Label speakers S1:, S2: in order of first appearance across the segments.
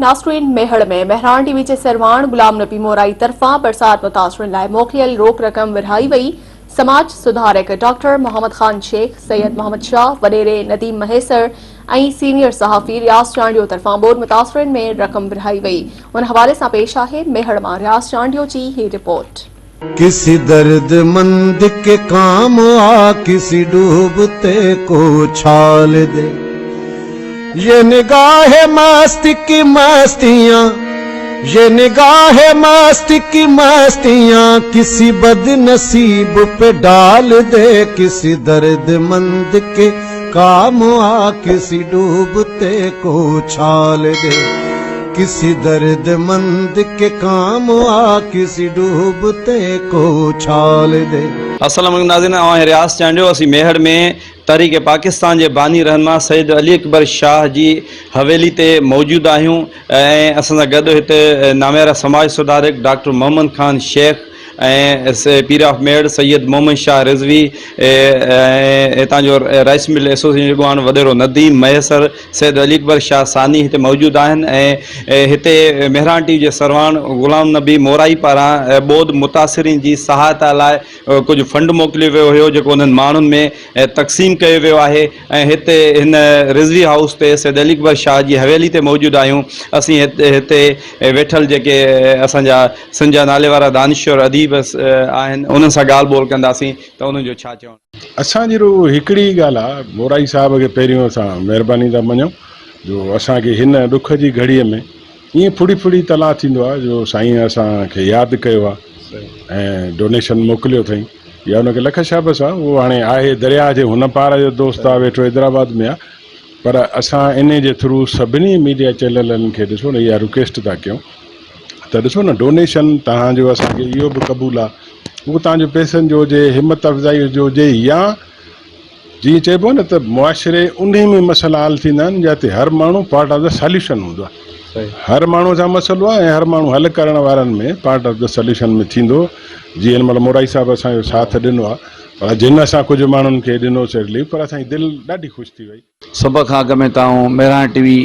S1: ناصرين ميهڙ ۾ مهراڻ ٽي V جي سرواڻ غلام نبي مورائي طرفان برسات متاثرين لاء موڪليل روڪ رقم ورهائي وئي، سماج سڌارڪ ڊاڪٽر محمد خان شيخ، سيد محمد شاهه، وڏيري نديم مهيسر ۽ سينيئر صحافي رياض چانڊيو طرفان ٻوڏ متاثرين ۾ رقم ورهائي وئي، ان حوالي سان پيش آهي ميهڙ مان رياض چانڊيو جي هي رپورٽ.
S2: ڪسي درد مند ڪي ڪام آ ڪسي ڊوبتي ڪو اڇال the يي نگاه مست ڪي مستيان يي نگاه مست ڪي مستيان ڪسي بد نصيب پي ڊال the ڪسي درد مند ڪي ڪام آ ڪسي ڊوبتي ڪو اڇال the ڪسي درد مند ڪي ڪام آ ڪسي ڊوبتي ڪو اڇال the.
S3: السلام عليڪم ناظرين آئون آهيان رياض چانڊيو اسين ميهڙ ۾ تحريڪ پاڪستان جي باني رهنما سيد علي اڪبر شاهه جي حويلي تي موجود آهيون ۽ اسان سان گڏ هتي ناميارا سماج سڌارڪ ڊاڪٽر محمد خان شيخ ۽ پير آف ميهڙ سيد محمد شاهه رضوي ۽ هتان جو رائس مل ايسوسيئيشن جو اڳواڻ وڏيرو نديم مهيسر سيد علي اڪبر شاهه ثاني هتي موجود آهن ۽ هتي مهراڻ ٽي وي جي سرواڻ غلام نبي مورائي پاران ٻوڏ متاثرين جي سهائتا لاء ڪجهه فنڊ موڪليو ويو هيو جيڪو انهن ماڻهن ۾ تقسيم ڪيو ويو آهي ۽ هتي هن رضوي هائوس تي سيد علي اڪبر شاهه جي حويلي تي موجود آهيون اسين هتي ويٺل جيڪي اسان جا سنڌ جا نالي وارا دانشور اديب آهن انهن سان ڳالهه ٻولهه ڪنداسين ته انهن جو ڇا چوڻ.
S4: اسان جي رڳو هڪڙي ئي ڳالهه آ، مورائي صاحب کي پهريون اسان مهرباني ٿا مڃون جو اسان کي هن ڏک جي گهڙيء ۾ ائين ڦڙي ڦڙي تلاء ٿيندو آ جو سائين اسان کي ياد ڪيو آ ۽ ڊونيشن موڪليو اٿئين يا ان کي لک شابس آ اهو هاڻي آهي درياهه جي هن پار جو دوست آ ويٺو حيدرآباد ۾ آ پر اسان انهي جي ٿرو سڀني ميڊيا چينلن کي ڏسو نه اها رڪويسٽ ٿا ڪيون ته ڏسو نه ڊونيشن توهان جو اسان کي اهو به قبول آ اهو توهان جو پئسن جو هجي همت افزائي جو هجي يا جيئن چئبو آ نه ته معاشري انهي ۾ مسئلا حل ٿيندا آهن جاتي هر ماڻهو پارٽ آف the solution هوندو آ هر ماڻهو سان مسئلو آ ۽ هر ماڻهو حل ڪرڻ وارن ۾ پارٽ آف the solution ۾ ٿيندو جيئن هن مهل مورائي صاحب اسان جو ساٿ ڏنو آ پر جن اسان ڪجهه ماڻهن کي ڏنو سي رليف پر اسان جي دل ڏاڍي خوش ٿي وئي.
S5: سڀ کان اڳ ۾ ته آئون Mehran T V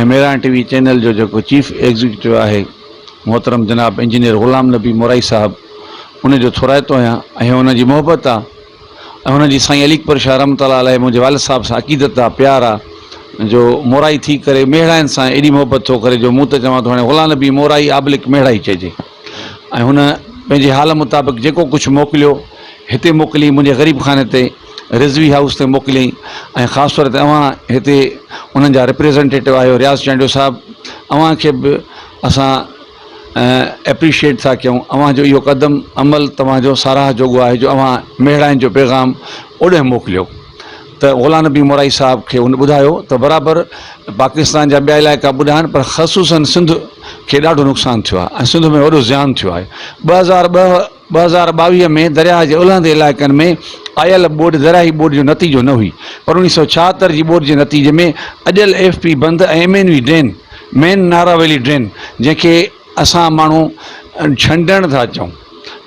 S5: ۽ Mehran T V channel جو جيڪو چيف ايگزيڪيوٽو آهي محترم جناب انجنيئر غلام نبي مورائي صاحب ان جو ٿورائتو آهيان ۽ ان جي محبت آ ۽ ان جي سائين علي اڪبر شاهه رحمت الله عليه منهنجي والد صاحب سان عقيدت آ پيار آ جو مورائي ٿي ڪري ميهڙائين سان ايڏي محبت ٿو ڪري جو مون ته چوان ٿو هاڻي غلام نبي مورائي آبلڪ ميهڙائي چئجي ۽ هن پنهنجي حال مطابق جيڪو ڪجهه موڪليو هتي موڪلي منهنجي غريب خاني تي رضوي هائوس تي موڪليائين ۽ خاص طور تي اوهان هتي انهن جا ريپريزنٽيٽو آهيو رياض چانڊيو صاحب اوهان کي به اسان ايپريشيٽ ٿا ڪيون اوهان جو اهو قدم عمل توهان جو ساراهه جوڳو آهي جو اوهان ميڙائين جو پيغام اوڏهن موڪليو ته غلام نبي مورائي صاحب کي هن ٻڌايو ته برابر پاڪستان جا ٻيا علائقا ٻڏا آهن پر خصوصن سنڌ کي ڏاڍو نقصان ٿيو آهي ۽ سنڌ ۾ وڏو زيان ٿيو آهي 2002 2022 ۾ درياهه جي الهندي علائقن ۾ آيل ٻوڏ درياهي ٻوڏ جو نتيجو نه هئي پر اڻويهه سئو ڇاهتر جي ٻوڏ جي نتيجي ۾ اڏيل ايف پي بند ۽ M N V drain, main Nara valley drain, جنهن کي اسان ماڻهو ڇنڊڻ ٿا چئون،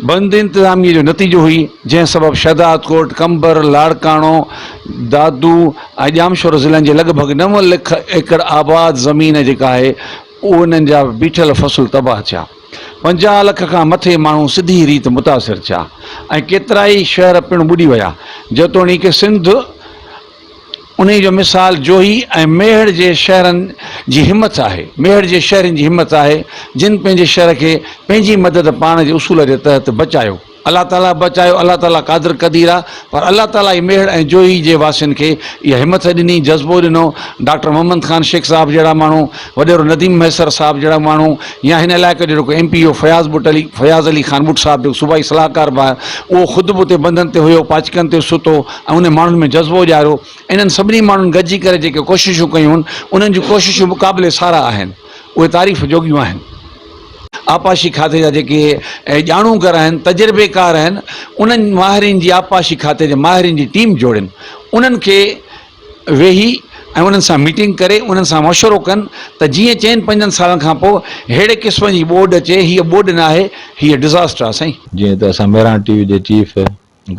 S5: بند انتظاميء جو نتيجو هئي، جنهن سبب شهدادڪوٽ، قمبر، لاڙڪاڻو، دادو ۽ ڄامشورو ضلعن جي لڳ ڀڳ نو لک ايڪڙ آباد زمين جيڪا آهي انهن جا بيٺل فصل تباهه ٿيا. 50 لک کان مٿي ماڻهو سڌي ريت متاثر ٿيا ۽ ڪيترائي شهر پڻ ٻڏي ويا. جيتوڻيڪ سنڌ انهي جو مثال جوهي ۽ ميهڙ جي شهرن جي همٿ آهي، ميهڙ جي شهرين جي همٿ آهي، جن پنهنجي شهر کي پنهنجي مدد پاڻ جي اصول جي تحت بچايو. الله تعاليٰ بچايو، الله تعاليٰ قادر قدير آ، پر الله تعاليٰ ئي ميهڙ ۽ جوهي جي واسين کي اها همٿ ڏني، جذبو ڏنو، ڊاڪٽر محمد خان شيخ صاحب جهڙا ماڻهو، وڏيرو نديم مهيسر صاحب جهڙا ماڻهو يا هن علائقي جو جيڪو M P O Fayaz Butt Ali Fayaz Ali Khan Butt صاحب جيڪو صوبائي صلاحڪار به آهي اهو خود به اتي بندن تي هيو، پاچڪن تي ستو ۽ انهن ماڻهن ۾ جذبو ڏياريو، انهن سڀني ماڻهن گڏجي ڪري جيڪي ڪوششون ڪيون هن، انهن جون ڪوششون به قابل ساراهه آهن، اهي تعريف جوڳيون آهن. آبپاشي کاتي جا جيڪي ڄاڻو گر آهن، تجربيڪار آهن، انهن ماهرين جي آبپاشي کاتي جي ماهرين جي ٽيم جوڙين، انهن کي ويهي ۽ انهن سان ميٽنگ ڪري انهن سان مشورو ڪن ته جيئن چئن پنجن سالن کان پوء ههڙي قسم جي ٻوڏ اچي، هيء ٻوڏ ناهي، هيء ڊزاسٽر آهي سائين.
S6: جيئن ته اسان مهراڻ ٽي وي جي چيف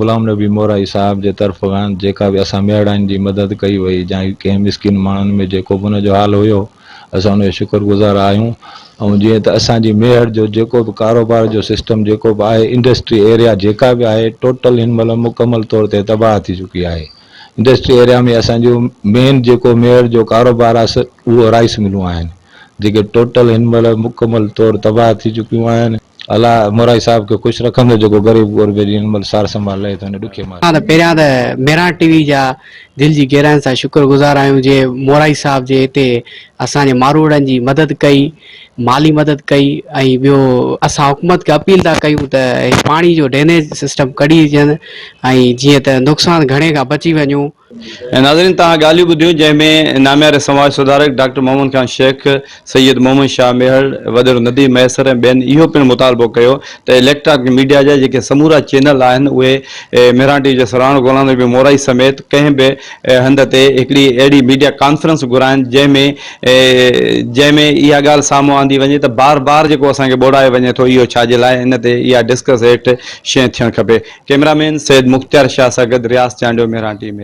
S6: غلام نبي مورائي صاحب جي طرف کان جيڪا به اسان ميهڙائين جي مدد ڪئي وئي يا ڪنهن مسڪين ماڻهن ۾ جيڪو به ان جو حال هيو. اسان ان جو شڪر گذار آهيون ۽ جيئن ته اسان جي ميهڙ جو جيڪو به ڪاروبار جو سسٽم جيڪو به آهي انڊسٽري ايريا جيڪا به آهي ٽوٽل هن مهل مڪمل طور تي تباهه ٿي چڪي آهي انڊسٽري ايريا ۾ اسان جو مين جيڪو ميهڙ جو ڪاروبار آهي اهو رائس ملون آهن جيڪي ٽوٽل هن مهل مڪمل طور تباهه ٿي چڪيون آهن. الله مورائي صاحب کي خوش رکندو جيڪو غريب غربي جي هن مهل سار سنڀال لهي ٿو هن ڏکي مهل.
S7: اسان ته پهريان ته مهراڻ ٽي وي جا دل جي گهراين سان شڪر گذار آهيون جي مورائي صاحب جي هتي اسان جي ماروئڙن جي مدد ڪئي مالي مدد ڪئي ۽ ٻيو اسان حڪومت کي اپيل ٿا ڪيون ته هي پاڻي جو ڊرينيج سسٽم ڪڍي ڏين ۽ جيئن ته نقصان گهڻي کان بچي وڃون.
S3: ناظرين توهان ڳالهيون ٻڌيون جنهن ۾ نامياري سماج سڌارڪ ڊاڪٽر محمد خان شيخ، سيد محمد شاهه ميهڙ، وڏيرو نديم مهيسر ۽ ٻين اهو پڻ مطالبو ڪيو ته اليڪٽرانڪ ميڊيا جا جيڪي سمورا چينل آهن اهي مهراڻ ٽي وي جي سرواڻ غلام نبي مورائي سميت ڪنهن به هنڌ تي هڪڙي اهڙي ميڊيا ڪانفرنس گهرائن جنهن ۾ جنهن ۾ اها ڳالهه سامهون آندي وڃي ته بار بار جيڪو اسان کي ٻوڙايو وڃي ٿو اهو ڇا جي لاء ان تي اها ڊسڪس هيٺ شيء ٿيڻ کپي. ڪئميرا مين سيد مختيار شاهه سان گڏ رياض چانڊيو مهراڻ ٽي وي.